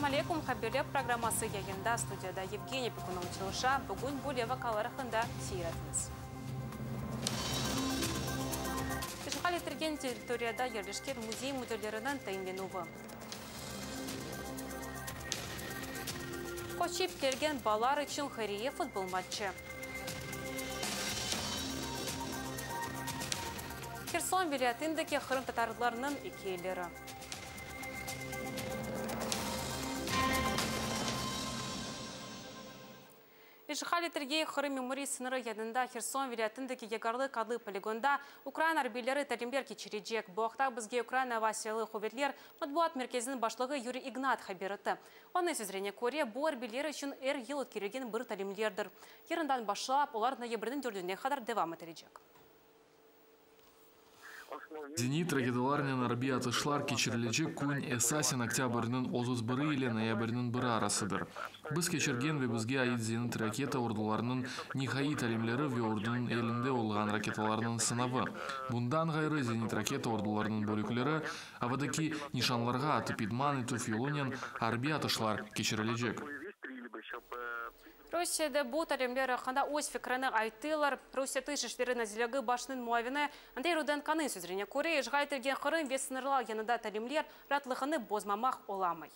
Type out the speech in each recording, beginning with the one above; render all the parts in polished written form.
Selâm aleykum, Haberler programması yayında, studiyada Yevgeniya Pekunova çalışa. Bugün böyle vaqalar aqqında seyir etiñiz. İşğal etilgen territoriyada yerleşken müzey müdirleriniñ tayinlenüvi. Köçip kelgen balalar içün hayriye futbol matçı. Herson vilâyetindeki qırımtatarlarnıñ ikâyeleri. İşğal etilgen Qırım memuriy sıñırı yanında Herson vilâyetindeki Yağarlıq adlı poligonda ukrain arbiyleri talimler keçirecek. Bu aqta bizge Ukraina Ava Silâlı Quvetler matbuat merkeziniñ başlığı Yuriy İgnat haber etti. Onıñ sözlerine köre, bu arbiyler içün er yıl ötkerilgen bir talimlerdir. Yarından başlap, olar noyabrniñ dördüne qadar devam etilecek. Zenit raketalarnen arbiy atışlar keçirilecek kün esasen oktâbrniñ 31-i ile noyabrniñ biri arasıdır. Biz keçirgen ve bizge ait zenit raketa ordularınıñ nihaiy talimleri ve ordunıñ elinde olğan raketalarnıñ sınavı. Bundan ğayrı, zenit raketa ordularınıñ bölükleri avadaki nişanlarğa atıp idman etüv yolunen arbiy atışlar keçirilecek. Rusiyede bu talimler aqqında öz fikrini ayttılar. Rusiye Tış işleri nazirligi başınıñ muavini Andrey Rudenkonıñ sözlerine köre, işğal etilgen Qırım ve sıñırlar yanında talimler raatlığını bozmamaq olamay.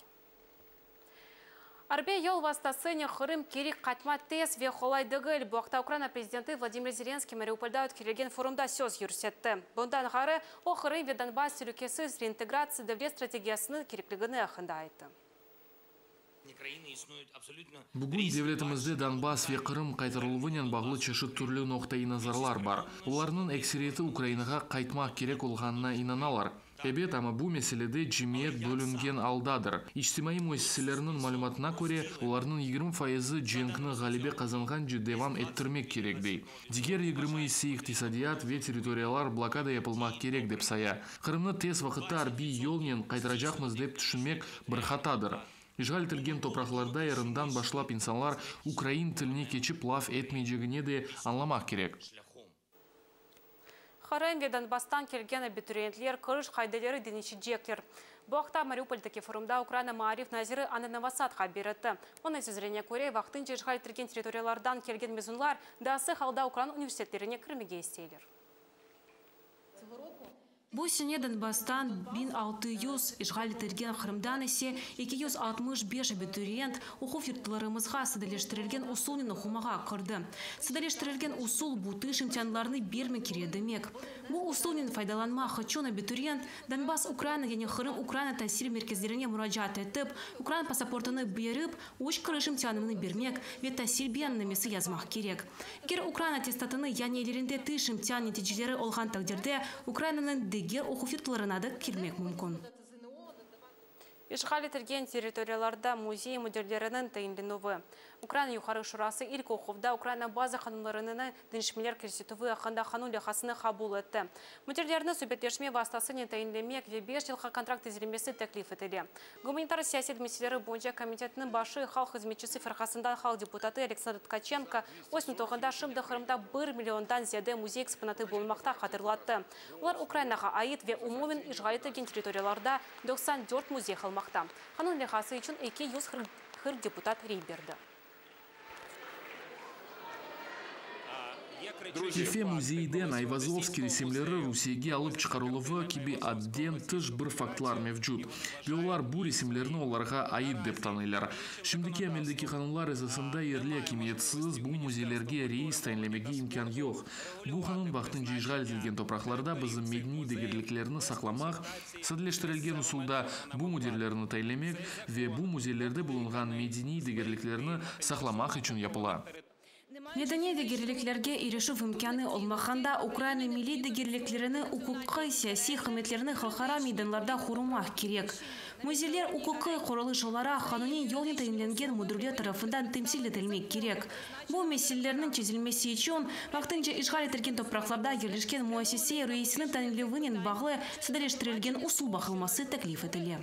Arbiy yol vastasınen Qırım keri qaytma tez ve qolay degil. Bu aqta Ukraina prezidenti Vladimir Zelenskiy Mariupolda ötkerilgen forumda söz yürsetti. Bundan ğayrı, o, Qırım ve Donbass telükesiz reintegratsiya devlet strategiyasınıñ kerekligini aqqında ayttı. Bugün devletimizde Donbass ve Qırım qaytarıluvınen bağlı çeşit türlü noqtaiy nazarlar bar. Olarnıñ ekseriyeti Ukrainağa qaytmaq kerek olğanına inanalar. Ebet, amma bu meselede cemiyet bölüngen aldadır. İçtimaiy müessiselerniñ malümatına köre, olarnıñ 20 fayızı cenkni ğalebe qazanğance devam ettirmek kerek, dey. Diger 20 ise iqtisadiyat ve territoriyalar blokada yapılmaq kerek, dep saya. Qırımnı tez vaqıtta arbiy yolnen qaytaracaqmız dep tüşünmek bir hatadır. İşğal etilgen topraqlarda yarından başlap insanlar ukrain tiline keçip laf etmeycegine de añlamaq kerek. Qırım ve Donbasstan kelgen abituriyentler kiriş qaideleri deñişecekler. Bu aqta Mariupoldaki forumda Ukraina maarif naziri Anna Novosad haber etti. Onıñ sözlerine köre, vaqtınca işğal etilgen territoriyalardan kelgen mezunlar daa sıq alda ukrain universitetlerine kirmege isteyler. Bu sene Donbasstan 1600, işğal etilgen Qırımdan ise 265 abituriyent oquv yurtlarımızğa sadeleştirilgen usulnen oqumağa kirdi. Sadeleştirilgen usul, bu tış imtianlarnı bermey kire demek. Bu usulnen faydalanmaq içün abituriyent Donbass Ukraina yani Qırım Ukraina tasil merkezlerine muracaat etip, ukrain pasaportını berip, üç kiriş imtianını bermek ve tasil beyannamesi yazmaq kerek. Eger ukrain attestatını, yani ellerinde tış imtian neticeleri olğan taqdirde, Ukrainanıñ diger oquv yurtlarına da kirmek mümkün. İşğal etilgen territoriyalarda müzey müdirleriniñ tayinlenüvi. Ukraina Yuqarı Şurası ilk oquvda Ukraina bazı qanunlarına deñişmeler kirsetüvi aqqında qanun leyhasını qabul etti. Müdirlerni subetleşme vastasınen tayinlemek ve beş yılğa kontrakt tizilmesi teklif etile. Gumanitar siyaset meseleleri boyunca komitetniñ başı, Halq hızmetçisi firqasından halq deputatı Aleksandr Tkaçenko öz nutuğında şimdi Qırımda bir milliondan ziyade müzey eksponatı bulunmaqta hatırlattı. Olar Ukrainağa ait ve umumen işğal etilgen territoriyalarda 94 müzey qalmaqta. Qanun leyhası içün 240 deputat rey berdi. Kefe müzeyden Ayvazovskiy resimleri Rusiyege alıp çıqarıluvı kibi adden tış bir faktlar mevcut. Ve olar bu resimlerni olarğa ait dep tanıylar. Şimdiki ameldeki qanunlar esasında yerli akimiyetsiz bu müzeylerge reis tayinlemege imkân yoq. Bu qanun vaqtınca işğal etilgen topraqlarda bizim medeniy degerliklerni saqlamaq, sadeleştirilgen usulda bu müdirlerni tayinlemek ve bu müzeylerde bulunğan medeniy degerliklerni saqlamaq içün yapıla. Medeniy degerliklerge irişüv imkânı olmağanda, Ukraina milliy degerliklerini, uquqiy, siyasiy qıymetlerini halqara meydanlarda qorumaq kerek. Müzeyler uquqiy qurulış olaraq qanuniy yolnen tayinlengen müdirler tarafından temsil etilmek kerek. Bu meselelerniñ çezilmesi içün, vaqtınca işğal etilgen topraqlarda yerleşken müessise reisiniñ tayinlevinen bağlı sadeleştirilgen usul baqılması teklif etile.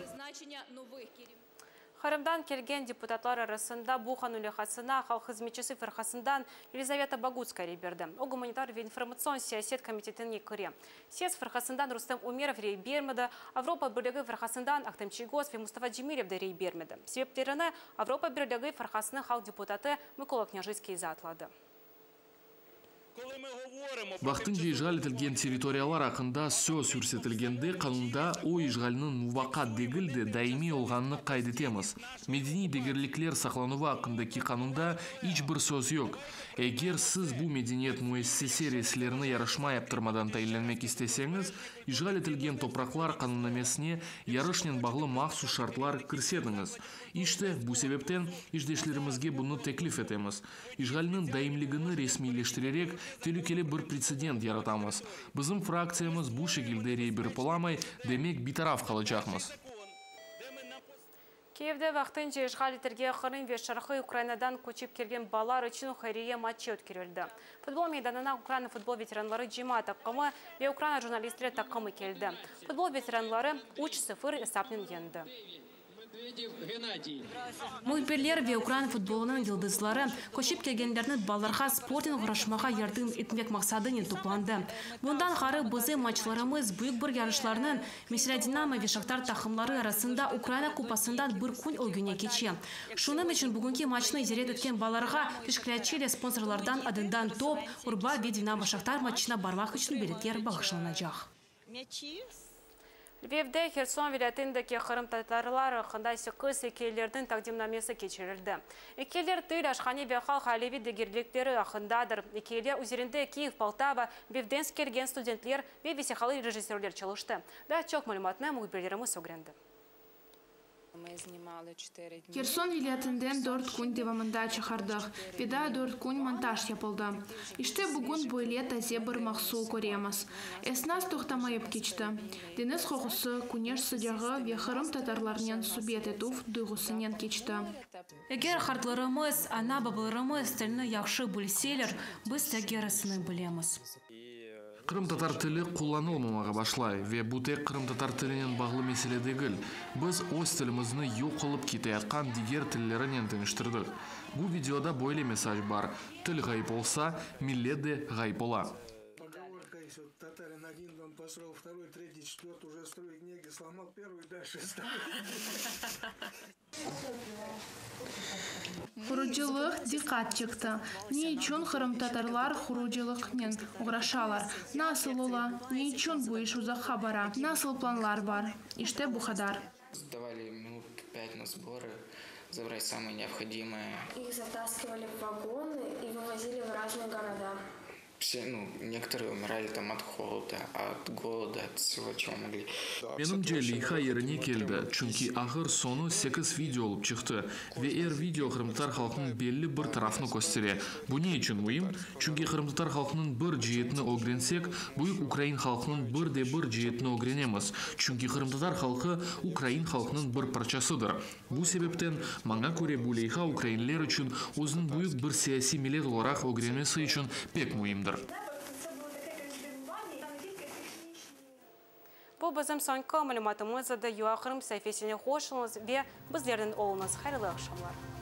Qırımdan kelgen deputatlar arasında bu qanun leyhasına Halq hızmetçisi firqasından Yelizaveta Bogutskaya rey berdi. O, Gumanitar ve informatsion siyaset komitetine kire. Ses firqasından Rustem Umerov rey bermedi, Avropa Birligi firqasından Ahtem Çiygoz ve Mustafa Cemilev de rey bermedi. Sebeplerini Avropa Birligi firqasınıñ halq deputatı Mıkola Knâjitskiy izaatladı. Vaqtınca işğal etilgen territoriyalar aqqında söz yürsetilgende, qanunda o işğalniñ muvaqqat degil de, daimiy olğanını qayd etemiz. Medeniy degerlikler saqlanuvı aqqındaki qanunda iç bir söz yoq. Eger siz bu medeniyet müessise reislerini yarışma yaptırmadan tayinlenmek isteseñiz, işğal etilgen topraqlar qanunnamesine yarışnen bağlı mahsus şartlar kirsetiñiz. İşte, bu sebepten, işdeşlerimizge bunı teklif etemiz. İşğalniñ daimligini resmiyleştirerek, telükeli bir pretsedent yaratamız. Bizim fraktsiyamız bu şekilde rey berip olamay, demek bitaraf qalacaqmız. Kiyevde vaqtınca işğal etilgen Qırım ve Şarqiy Ukrainadan köçip kelgen balalar içün hayriye matçı ötkerildi. Futbol meydanına Ukraina futbol veteranları cemaat taqımı ve Ukraina jurnalistler taqımı keldi. Futbol veteranları üç, sıfır esapnen yeñdi. Mühbirler ve ukrain futbolınıñ yıldızları, köçip kelgenlerniñ balalarğa sportnen oğraşmağa yardım etmek maqsadınen toplandı. Bundan ğayrı, bizim matçlarımız büyük bir yarışlarnıñ, meselâ, Dinamo ve Şahtar taqımları arasında Ukraina Kupasından bir kün ögüne keçe. Şunıñ içün bugünki matçnı ziyaret etken balalarğa teşkilâtçı ile sponsorlardan adından top, urba ve Dinamo-Şahtar matçına barmaq içün biletler bağışlanacaq. Lvivde Herson vilâyetindeki qırımtatarlar aqqında sekiz ikâyelerniñ taqdimnamesi keçirildi. İkâyeler til, aşhane ve halq aileviy degerlikleri aqqındadır. İkâyeler üzerinde Kiyev, Poltava, Lvivden kelgen studentler ve vesiqalı rejissörler çalıştı. Daa çoq malümatnı mühbirlerimiz ögrendi. Herson vilâyetinden dört kün devamında çıqardıq ve daa dört kün montaj yapıldı. İşte, bugün böyle taze bir mahsul köremiz. Esnas toqtamayıp keçti. Deñiz qoqusı, küneş sıcağı ve qırımtatarlarnen subet etüv duyğusınen keçti. Eger qartlarımız, ana-babalarımız tilni yahşı bilseler, biz de gerisini bilemiz. Qırımtatar tili qullanılmamağa başlay ve bu tek qırımtatar tilinen bağlı mesele degil. Biz öz tilimizni yoq olıp keteyatqan diger tillerinen teñiştirdik. Bu videoda böyle mesaj bar, til ğayıp olsa, millet de ğayıp ola. Qurucılıq diqqat çekti. Ne içün qırımtatarlar qurucılıqnen oğraşalar? Nasıl ola? Ne içün bu iş uzaqqa bara? Nasıl planlar bar? İşte bu qadar. Menimce, leyha yerine keldi, çünki ahır soñu sekiz video olıp çıqtı, ve er video qırımtatar halqınıñ belli bir tarafını köstere. Bu ne içün müim? Çünki qırımtatar halqınıñ bir ceetini ögrensek, büyük ukrain halqınıñ bir de bir ceetini ögrenemiz, çünki qırımtatar halqı ukrain halqınıñ bir parçasıdır. Bu sebepten, maña köre, bu leyha ukrainler içün özüniñ büyük bir siyasiy millet olaraq ögrenmesi içün pek müimdir. Bu bizim soñki malümatımız edi. UA Qırım saifesine qoşulıñız ve bizlernen oluñız. Hayırlı aqşamlar!